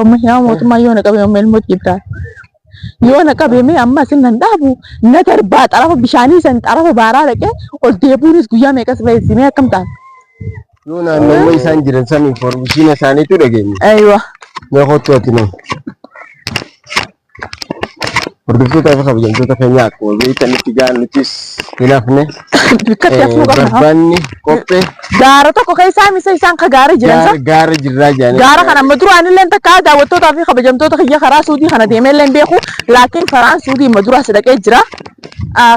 Yaa mootummaa yoo na qabe amma ilmoo jibraa. Yoo na qabe mee amma asin nan dhaabu na darbaa xarafa bishaanii san xarafa baaraa dhaqee ol deebuunis guyyaa meeqas ba'eessi mee akkam ta'an. Yoo naannawwa isaan jiran san informishiina isaaniitu dhageenya. Aywa. Mee kottu ati nuu. Hordoftoota fi kabajamtoota keenya akkuma beektanitti gaa nutis hin hafne. Bikkatti hafuu qabna. Barbaanni qophee Gaara tokko keessaa misa isaan ka gaara jiran sa. gaara jirraa jedhanii. Gaara kana amma duraan illee takka daawwattootaa fi kabajamtoota kiyya karaa suudii kana deemee illee beeku laakiin faraan suudii amma duraa si dhaqee jira.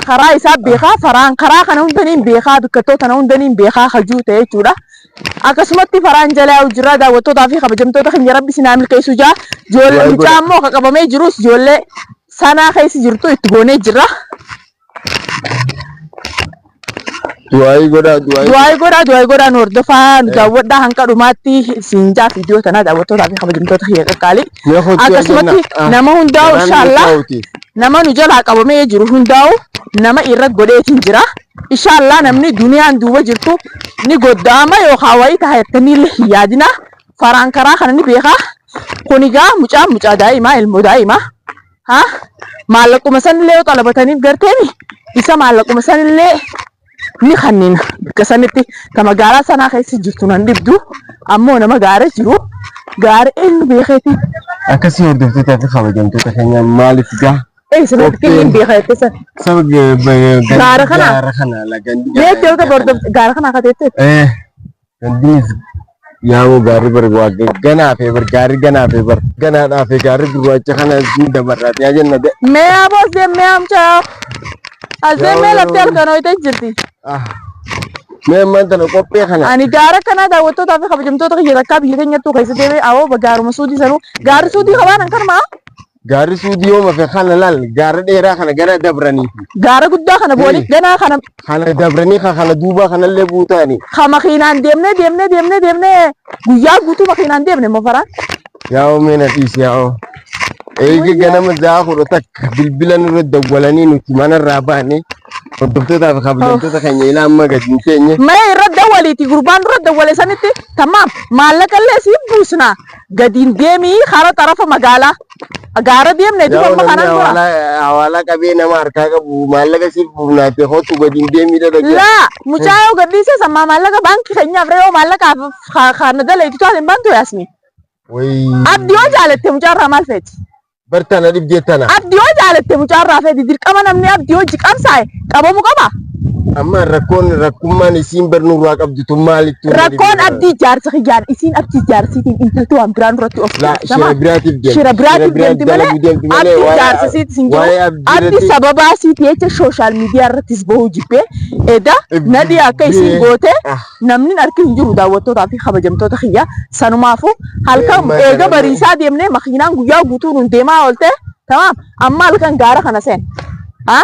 Karaa isaa beekaa faraan karaa kana hundaniin beekaa bikkattoota kana hundaniin beekaa hajuu ta'e jechuudha. Akkasumatti faraan jala yaa'u jira daawwattootaa fi kabajamtoota keenya rabbi isin haa milkeessu jaa. Ijoollee Du'aa mucaa godha. immoo ka qabamee jirus ijoollee sanaa keessa jirtu itti goonee jirra. Du'aayii godhaa du'aayii. Du'aayii godhaa du'aayii godhaa nu hordofaa nu daawwadhaa hanga dhumaatti isin jaa viidiyoo tanaa daawwattootaa fi kabajamtoota kiyya qaqqaalii. Mee kottu Akkasumatti jenna. nama hundaa'u Garaan nu inshaallah taa'uti. nama nu jalaa qabamee jiru hundaa'u nama irra godheetiin jira. Inshaallah namni duniyaan duuba jirtu ni godda'ama yookaan wayii ta'a jettanii illee hin yaadina. Faraan karaa kana ni beeka. Kun egaa mucaan mucaa daa'imaa ilmoo daa'imaa. Ha maallaquma sanillee yoo xalabataniif garteemi isa maallaquma sanillee ni kannina. Bakka sanitti ta magaalaa sanaa keessa jirtu nan dhibdu ammoo nama gaara jiru gaara eenyu beekeeti. Akkasii hordoftootaa fi kabajamtoota keenya maaliif gaa Eessa beekti hin beeka jettee san. saba Gaara kana? gaara kana la gandi Meetti yoo ta'u gaara kana akka teettee. Eh gandinis yaa'uu gaarri bar waa ganaa fi bar gaarri ganaa fi bar ganaadhaa fi gaarri gurraacha kana ni dabarraati yaa jenna de. Mee aboos deemee amcaa. As deemee lafti halkan hoyitee jirti. Ah. Mee ammaan tana qophee kana Ani gaara kanaa daawwattootaa fi kabajamtoota kiyya takkaa biyya keenyattuu keessa deemee awoo gaaruma suudii sanuu gaarri suudii qabaan an kanumaa. Gaarri suudii yooma fe kana laal gaara dheeraa kana gara dabranii fi Gaara guddaa kana bu'anii ganaa kana kana dabranii ka kana duubaa kanallee buutaani. ka makiinaan deemnee deemnee deemnee deemnee guyyaa guutuu makiinaan deemne moo faraan. Yaa'oo mee na dhiisi yaa'oo. Eegi ganama za'a 11 bilbila nurra dawwalanii nuti manarraa baane hordoftootaa fi kabajamtoota keenya ilaa amma gadi hin teenye. Mee irra dawwaliiti gurbaan dura dawwale sanitti tamaam maallaqa illee siif buusna gadiin deemii kara xarafa magaalaa gaara deemne duba Yaa'oo amma namni kanan dura. hawaalaa hawaalaa qabee nama harkaa qabu maallaqa siif buufnaate kootu gadi hin deemii dhadha. Laa mucaa yoo gadhiise sammaa maallaqa baankii keenyaaf re'oo maallaqaaf kana dalayitu taate hin baantu yaasmi. Wayii. Abdii yoo jaalatte mucaa irraa maal feeti? Bar tana dhibdee tana. Abdii yoo jaalatte mucaa irraa feeti dirqama namni abdii hojii qabsaa'e qabamu qaba. Amma rakkoon rakkummaan isiin bar nurraa qabdu tun maalittu? Rakkoon abdii jaarsa kiyyaan isiin abdii jaarsiitiin intalti waan biraan duratti of La shira biraatiif deemti. Shira biraatiif deemti malee abdii jaarsa siiti sin waa'ee jiru. abdii Abdii irratti sababaa siiti jecha sooshaal miidiyaa irrattis bahuu jibbee eda nadhii akka isiin goote Ah. namni harki hin jiru daawwattootaa fi kabajamtoota kiyya sanumaafuu halkan Amma eega kana bariisaa deemnee makiinaan guyyaa guutuu nun deemaa oolte tamaam amma halkan gaara kana seen. Ha?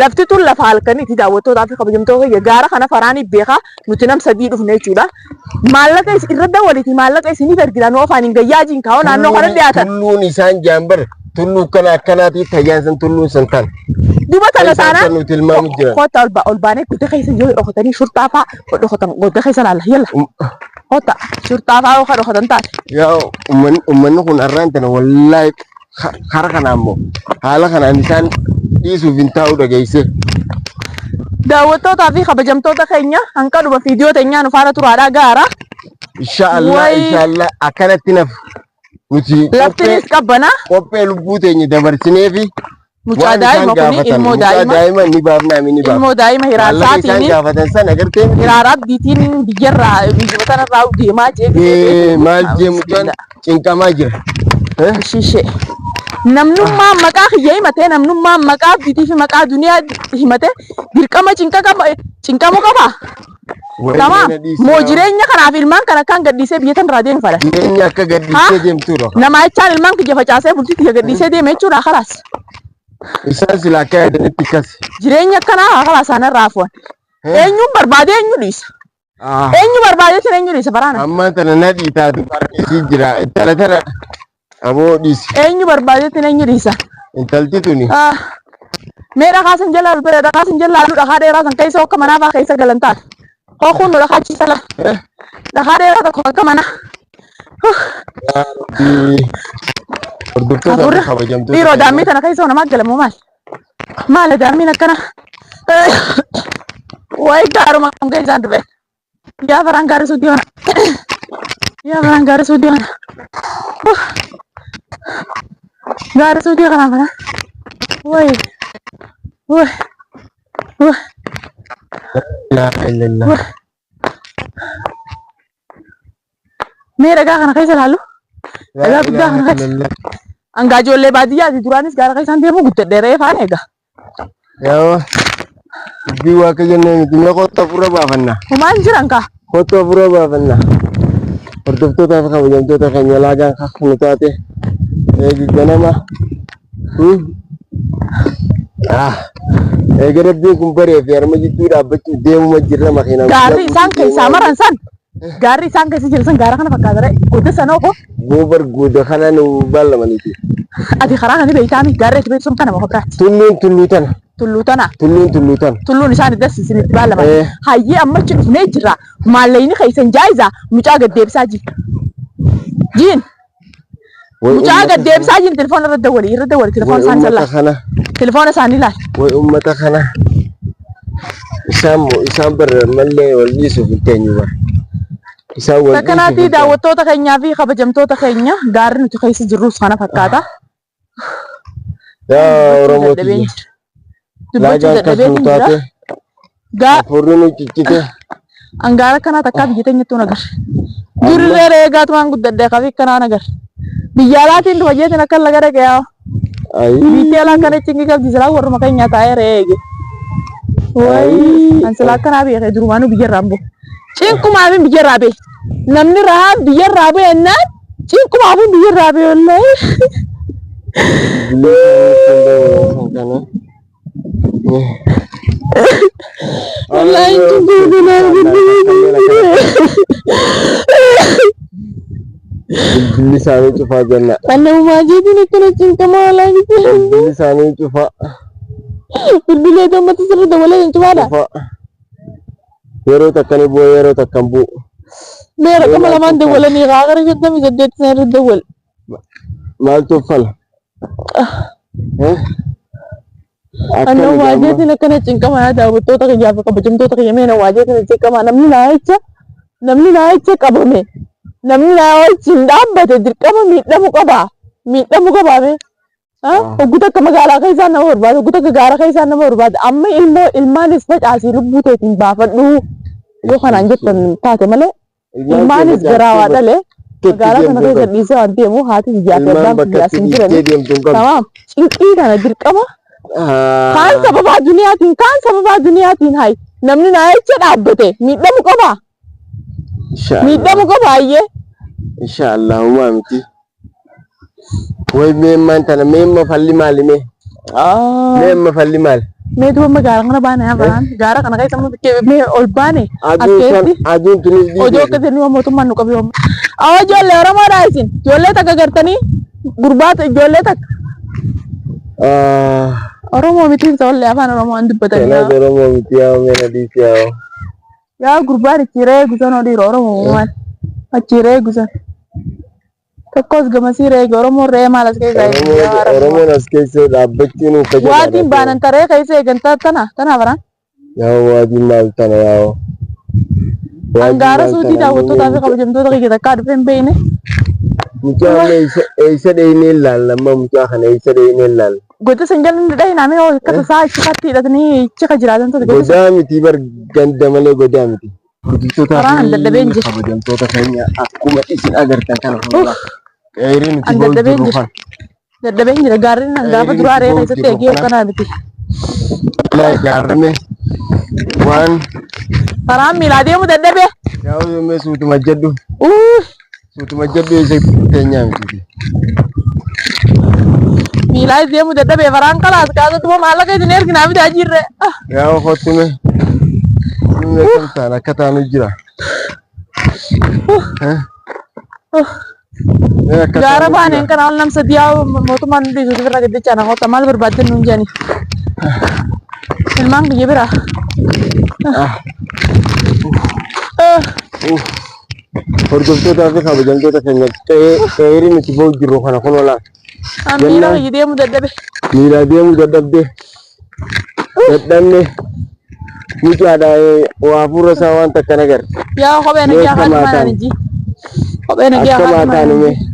Lafti tun lafa halkaniiti daawwattootaa fi kabajamtoota kiyya gaara kana faraanii beekaa nuti nam sadii dhufne jechuudha. Maallaqa irra dawwaliiti maallaqa isiniif ergina nu afaan hin gayyaajiin kaa'oo naannoo kana dhiyaatan. Tulluun isaan jaan bar tulluu kana akkanaati tayyaan san tulluun san tan. Duba tana Isaan taanaan san nuti tilmaamu jiran. kottaa ol baanee gudda keessa yoo dhokatanii shurxaa fa'aa dhokatan gudda keessa laalla yalla kottaa shurxaa fa'aa yoo dhokatan taate. Yaa ummanni kun arraan tana wallaahi kara kanaan moo haala kanaan isaan dhiisuuf hin taa'u dhageessee. Daawwattootaa fi kabajamtoota keenya hanqa dhuma viidiyoo teenyaa nu faana turaadhaa gaara. Inshaallah Wayi. inshaallah akkanatti naf nuti qophee Laftinis qabbana. qophee lubbuu teenya dabarsinee fi Mucaa waan isaan daa'ima kuni gaafatan ilmoo mucaa daa'ima daa'ima ni baafnaa mi ni baafna. ilmoo daa'ima Maallaqa isaan hiraarsaatiini gaafatan san agartee miti. hiraara abdiitiin biyyarraa biyyuma tanarraa deemaa jee Ee, maal jee mucaan cinqamaa jira. Eh? Ishee namnummaan maqaa kiyya himatee namnummaan maqaa abdiitii fi maqaa duniyaa himatee dirqama cinqa qaba cinqamuu qaba. Wayii Tamaam na dhiisi moo yaa. jireenya kanaaf ilmaan kana akkaan gadhiisee biyya tanarraa deemu fedha. Jireenya akka gadhiistee deemtuudha. Nama jechaan ilmaan kiyya facaasee bultii kiyya gadhiisee deeme jechuudha kalaas. Isaan sila akka yaadanitti akkas. Jireenya akkanaa kalaas anarraa afuwan. Eenyuun barbaade eenyu dhiisa. Ah. Eenyu barbaadeetiin eenyu dhiisa baraana. Ammaan tana nadhii taatu isii jira. Intala tana aboo dhiisi. Eenyu barbaadeetiin eenyu dhiisa. Intalti tuni. Ah. Mee dhakaa san jala albee dhakaa san jala halluu dhakaa dheeraa san keessa akka manaa fa'aa keessa galan taate. Koo kun dhakaa achi jala. Eh? Dhakaa dheeraa tokko akka manaa. Yaa Rabbi. Hordoftootaa fi Hafuurri kabajamtoota dhiiroo keenya. daammii tana keessa namaa galamoo maal? Maali daammiin akkana? Wayi gaaruma kam keessaan dhufe? Yaa faraan gaarii suutii kana. Yaa faraan gaarii suutii kana. Gaarii suutii kana faraan. Wayi. Wayi. Wayi. Laa ilaaha illallah. Wayi. Mee dhagaa kana keessa ilaalu. Laa Dhagaa guddaa ilaaha kana keessa. illallah. Hangaa ijoollee baadiyyaati duraanis gaara keessaan deemu guddadhee re'ee faana egaa. Yaa dubbii waaqa jennee miti mee kottu hafuura baafanna. Humaan jiran kaa. Kottu hafuura baafanna. Hordoftootaa fi kabajamtoota keenya laagaan kaknu taate eegi ganama. Ah, eega rabbiin kun baree fi harma jidduu dhaabbachuuf deemuma jirra makiinaan guyyaa Gaarri isaan guutuu keessaa deemaa maran san gaarri isaan keessa jiran san gaara kana fakkaata ree. Goda sanoo ko Goobar gooda kana nu baallamaniiti. ati karaa kana beektaami gaarri ati beektu sun kana maka biraati. Tulluun tulluu tana. Tulluu tana Tulluun tulluu tana. tulluun isaan itti isinitti baallaman. Eh. Hayyee amma achi dhufnee jirra. Maallayni keessan jaayiza mucaa gad deebisaa jiin. Jiin Way mucaa ummata gad deebisaa jiin telefoona irra dawwali irra dawwali telefoona way isaanii ummata sallaa. kana. Telefoona isaanii laal. Way ummata kana. Isaan moo isaan barra mallee wal dhiisuuf hin teenyu bara. Isaan wal dhiisuuf Takkanaatii hin teenyu. daawwattoota keenyaa fi kabajamtoota keenya gaarri nuti keessa jirrus kana fakkaata. Yaa Dubbachuu Oromoo dadhabeen tiyya. jira. Dubbachuu Laagaan kas dadhabeetiin nu jira. taate. Gaa Hafuurri nu ciccite. angaara akkanaa takkaa biyya teenyattuu nagar. Durillee reegaatumaan guddadhe kafi akkanaa nagar. Biyya alaatiin dhufa jeetiin akka laga dhaqe yaa. Ayii. Biitti alaa akkana cinqii qabdi silaa warruma keenya taa'ee re'ee eege. Wayii an silaa akkanaa beekee durumaanuu biyyarraa hin bu'u. Cinqumaafin biyyarraa ba'e. Namni rahaan biyyarraa bu'e jennaan cinqumaafin biyyarraa ba'e wallaahi. Wallaahi cinquu kanaa Bilbilli isaanii cufaa jenna. Annamumaa jeetiin akkana cinqamaa wallaahi. Bilbilli isaanii cufaa. Bilbilee gammata sirri dabalee hin cufaadha. Cufaa. Yeroo takka ni bu'u yeroo takka hin bu'u. Mee raqama lamaan dawwalanii haa gara 58 sana irra dawwal. Maaltu uffala? Eh? Anna Akkami gaamma? waajeetiin akkana cinqamaa yaa daawwattoota kiyyaa fi kabajamtoota kiyya mee na waajeetiin cinqamaa namni naa jecha namni naa jecha qabame namni naa wajjin dhaabbate dirqama miidhamu qaba miidhamu qaba mee. Hoggu takka magaalaa keessaa nama barbaada hoggu takka gaara keessaa nama barbaada amma ilmoo ilmaanis facaasii lubbuu teetiin baafadhu yoo kanaan jettan taate malee Ilmaan ilmaanis kee garaa waa facaastee dhalee bakka magaalaa itti sana deemtu hin keessa qabdu. dhiisee waan deemu haati biyyaa fi Ilmaan abbaan bakka biyyaas itti hin dhiistee jirani. deemtu hin qabdu. Tamaam cinqii kana dirqama kaan sababaa duniyaatiin kaan sababaa duniyaatiin hay namni naa jecha dhaabbate miidhamu qaba Inshallah. miidhamu qaba ayyee. Inshallah homaa miti. Way meemmaan tana meemma falli maali mee? Meemma falli maali? Mee duuba amma gaara kana baane haa bahan gaara kana keessa amma bikkee mee ol baane as Aduun san keessi aduun tunis odoo dhiiteefi. akka jennu mootummaan nu qabe yooma. Awwa ijoollee Oromoodha isin ijoollee takka gartanii gurbaata ijoollee takka Ah, Oromoo mitiin soollee afaan Oromoo hin dubbatanii Kanaaf yaa. Oromoo miti yaa mee na dhiisi yaa. Yaa gurbaan itti reegu sanoo dhiira Oromoo maal achi reegu san. Tokkos gamasii reege Oromoon re'ee maal as keessaa eegdi yaa Oromoon Rabbi. Oromoon as keessa dhaabbachuun uffata Waatiin baanan taree keessa eegan tana tana baraan. Yaa waatiin maal tana yaa. Waatiin Angaara maal suutii tana daawwattootaa fi kabajamtoota kiyya takkaa dhufee hin beekne. Mucaa amma eessa eessa dheeynee ilaalla amma mucaa kana eessa dheeynee ilaalla. Gocha san jala ni dhahina mee akka tasaa achi katti hidhatanii achi ka jiraatan ture gocha san. Godaa miti bar ganda malee godaa miti. Hordoftoota Karaan an fi dadhabeen jira. kabajamtoota keenya akkuma isin agartan kana fuuldura qeerii nuti An ba'u dadhabeen jirru jira. kana. Dadhabeen jira gaarreen an gaafa Qeerii duraa nuti re'ee ba'u keessatti jirru eegee kana. akkanaa miti. Ilaa ijaarame waan Karaan miilaa deemu dadhabe. yaa'u yommuu suutuma jedhu Uuu suutuma jedhu eessa teenyaa miti. miilaa deemu dadhabe faraan kalaas kaasatuma maallaqa isin erginaa bitaa jirre. Yaa'u kottume nuyi akkam taana akka taanu jira. Eh? Mee akka Gaara taanu baaneen jira. kana ol namsa diyaa mootummaan nu dhiisuuf irra gaddichaa na qotta maal barbaaddan nuun jedhani. Ilmaan kiyya bira. Ah. Uff. Hordoftootaa fi kabajamtoota keenya qe'ee qe'eerii nuti ba'u jirru kana kun olaa. An miila Jennaan kiyya deemuu dadhabe. miilaa deemuu dadhabde. Dadhabne mucaadha waa hafuura isaa waan takka nagarre. Yaa kophee Mee nagee akka afaan maataan maanaan ijji. Kophee nagee akka afaan maataan maanaan mee ijji.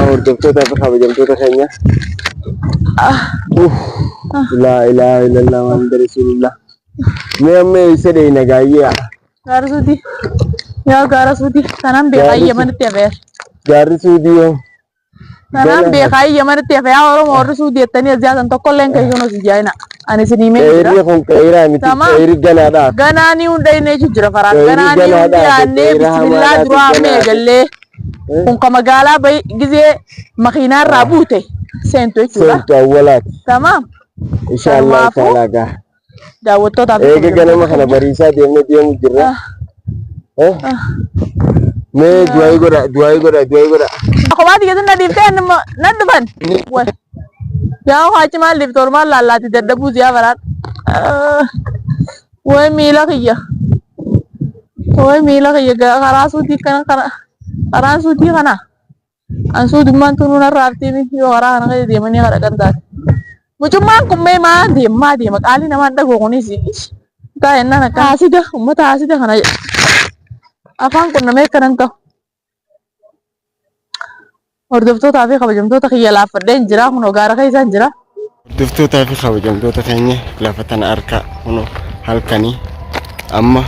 Hordoftootaa fi kabajamtoota keenya. Uff laa ilaaha illallah Muhammad rasuulullah. Mee amma eessa deeyna gaayyee? Gaara suutii. Yaa gaara suutii. Tanaan beekaa Gaarri Yamanitti hafeera. gaarri suudii yoo Tanaan gana beekaa Yamanitti hafe. Yaa Oromoo warri suudii jettanii as jaatan tokko illee hin keessan osoo jaayina. Ani isin himee jira. qeerri kun qeeraa miti Tamaam. qeerri ganaadhaaf. Ganaa ni hunda inni jechuun jira faraan. Qeerri Ganaa ni hundi ganaadhaaf yaannee qeerra bismillaa hamaadhaaf duraa amma ganaadhaaf. eegallee. Kun ka magaalaa bahi gizee makiinaarraa buute seentu jechuudha. Seentu awwalaati. Tamaam. Inshaallah Kanumaafuu taalaa gaa. daawwattootaa fi Eega ganama kabajamtoota kana keenya. bariisaa deemnee deemu jirra. Ah, Eh? ah. Mee du'aayii godha, du'aayii godha, du'aayii godha. Kophaa tiyya na dhiiftee nan dhufan. Way. Yaa haachi maal dhiifte ormaan laallaati dadhabuu siyaa baraan. Way miila kiyya. Way miila kiyya karaa suutii kana karaan suutii kana. An suutummaan tunuu narraa haftii yoo karaa kana keessa deemanii kadha kan taate. Mucummaan kun mee maa deema maa deema qaalii namaan dhagoo kunis. Taa jennaan akka haasida uummata haasida kana afaan qunnamee akkanan ta'u. Hordoftootaa fi kabajamtoota kiyya laaffadheen jira kunoo gaara keessaan jira. Hordoftootaa fi kabajamtoota keenya lafa tana harka kunoo halkanii amma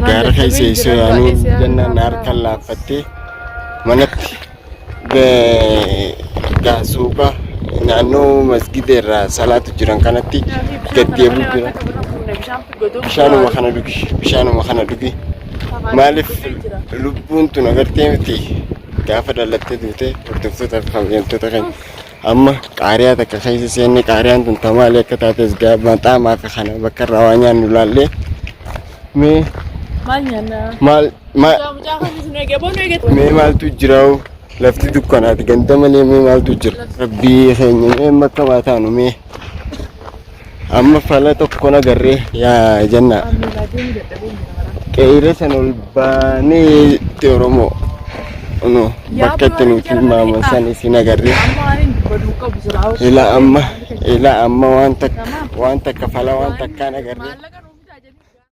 gaara keessa eessoo yaanuu jennaan na harkaan laaffattee manatti gaasuuqa naannoo masgida irraa salaatu jiran kanatti gad deebi'u jira. Bishaanuma kana dhugi bishaanuma kana dhugi maaliif lubbuun tun agartee miti gaafa dhalattee duute hordoftootaa fi kabajamtoota keenya amma qaariyaa takka keessa seenne qaariyaan tun tamaalee akka taates maxaamaa fi kana bakka irraa waa nyaannu laallee mee Maal nyaanna? maal maal Mucaa kan isin eege boonu eege. mee maaltu jira hoo? Lafti dukkanaati ganda malee mee maaltu jira? Rabbii keenya mee amma akka maa taanu mee amma fala tokko nagarree yaa jennaa. Qe'ira sana ol baanee itti Oromoo no bakka itti nuti tilmaaman san isin agarree. Ila amma ila amma waan takka waan takka fala waan takkaan agarree.